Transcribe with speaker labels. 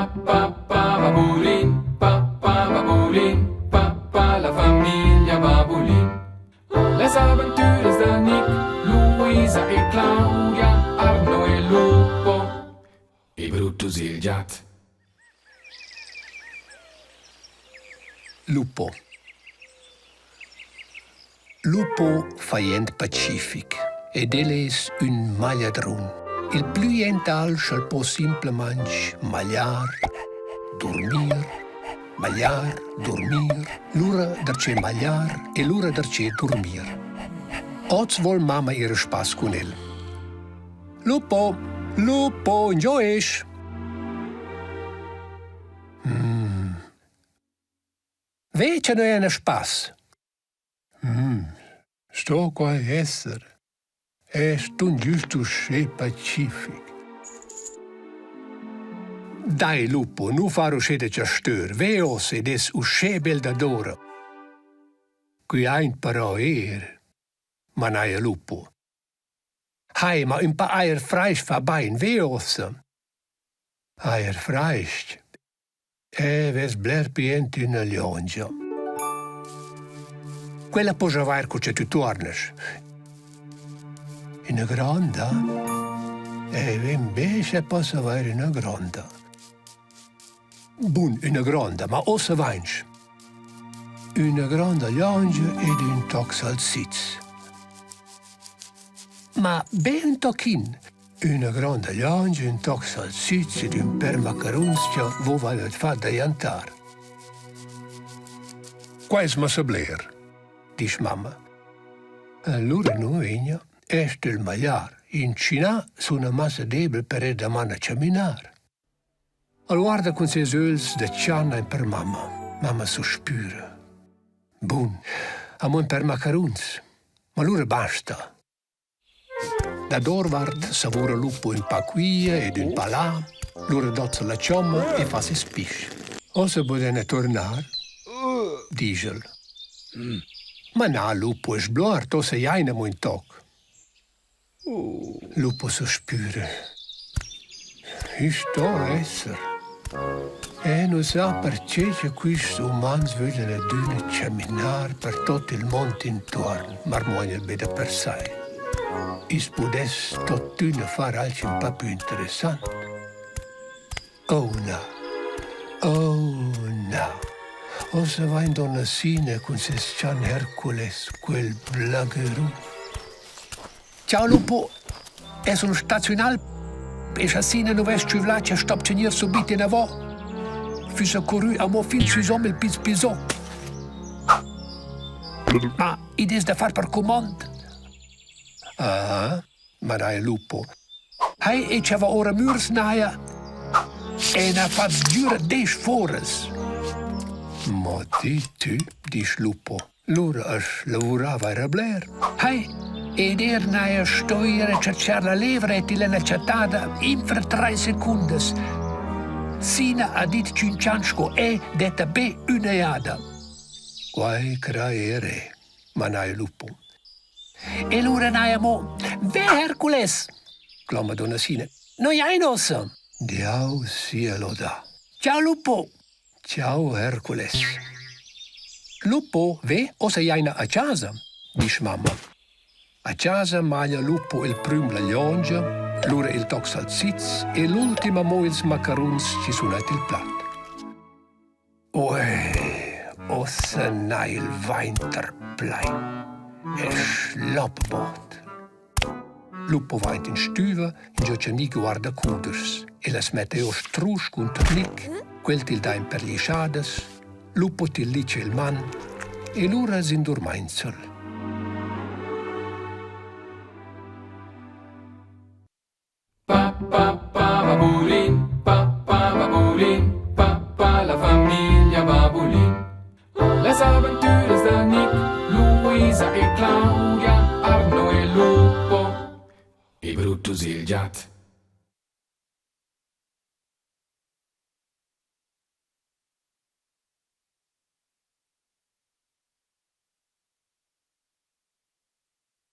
Speaker 1: Pa pa pa babulin, pa pa babulin, pa pa la famiglia Babulin. Las aventuras da Nick, Luisa e Claudia, Arno e Lupo e Brutus il giat.
Speaker 2: Lupo. Lupo fa jent pacific ed el es ün magliadrun. Il plü jent al sch'el po simplamaing magliar, durmir, magliar, durmir, lura darcheu magliar e lura darcheu durmir. Hoz voul mamma ir a spass cun el. Lupo, Lupo, ingio esch? Ve cha noi hain a spass. Sto quai esser? Eu stun güst uschè pacific. Dai lupo, nu far uschè da chastör, ve uossa ed es uschè bel dadoura. Qui aint però eir, manaja lupo. Hai, ma ün pa ajer frais-ch fa bain, ve uossa. Ajer frais-ch? Eu vess bler pü jent üna liongia. Quella poja avair cu cha tü tuornas. Üna gronda? Eu invece poss avair üna gronda. Bun, üna gronda, ma uossa vainch. Üna gronda liongia ed ün toc salsiz. Ma be ün tochin. Üna gronda liongia, ün toc salsiz ed ün pêr macaruns cha vo vaivat fat da jantar. Quai es massa bler, disch mamma. Allura nu vegna est il magliar. In tschinà suna massa debel per ir daman a chaminar. El guarda cun ses ögls da channa in per mamma. Mamma suspüra. Bun, amo ün pêr macaruns. Ma lura basta. Dadorvart savura lupo ün pa quia ed ün pa là, lura dozza la chomma e fa seis pisch. Uossa pudena turnar, disch el. Ma na, lupo es bluord, uossa giaina amo ün toc. Lupo suspüra. I sto esser. Eu nu sa perche cha quists umans vöglian adüna chaminar per tuot il muond intuorn, marmuogna el be da per sai. I's pudess tuottüna far alch ün pa pü interessant. Oh na, oh na! Uossa vain donna Sina cun seis chan Hercules, quel blagherun. Ciao lupo, eu sun stat sün alp e scha Sina nu vess tschüvlà cha stopcha gnir subit inavò, füssa currü amo fin süsom il Piz Pisò. Ma id es da far per cumond. Ah, manaja lupo. Hai e chava ora mürs n'haja e n'ha fat sgüra desch foras. Ma di tü, disch lupo. Lura as lavurava era bler. Hai, ed er n'haja stoi ir a chatschar la levra e tilla n'ha chattada infra trais secundas. Sina ha dit ch'ün chan sco eu detta be üna jada. Quai crai er eu, manaja lupo. E lura n'haja amo «Ve Hercules!» cloma donna Sina. Noi hain uossa! Diau sia lodà. Ciao lupo! Ciao Hercules. Lupo ve, uossa giaina a chasa, disch mamma. A chasa maglia Lupo il prüm la liongia, lura il toc salsiz e l'ultim amo ils macaruns chi sun aint il plat. Uei, uossa n'ha il vainter plain e schlop bod. Lupo va aint in stüva, ingio cha Nic guarda cudeschs. El as metta eir strusch cunter Nic, quel til dà in per glischadas, Lupo til licha il man e lura s'indurmainza'l.
Speaker 1: Pa pa pa babulin, pa pa babulin, pa pa la famiglia Babulin. Las aventuras da Nick, Luisa e Claudia, Arno e Lupo e Brutus il giat.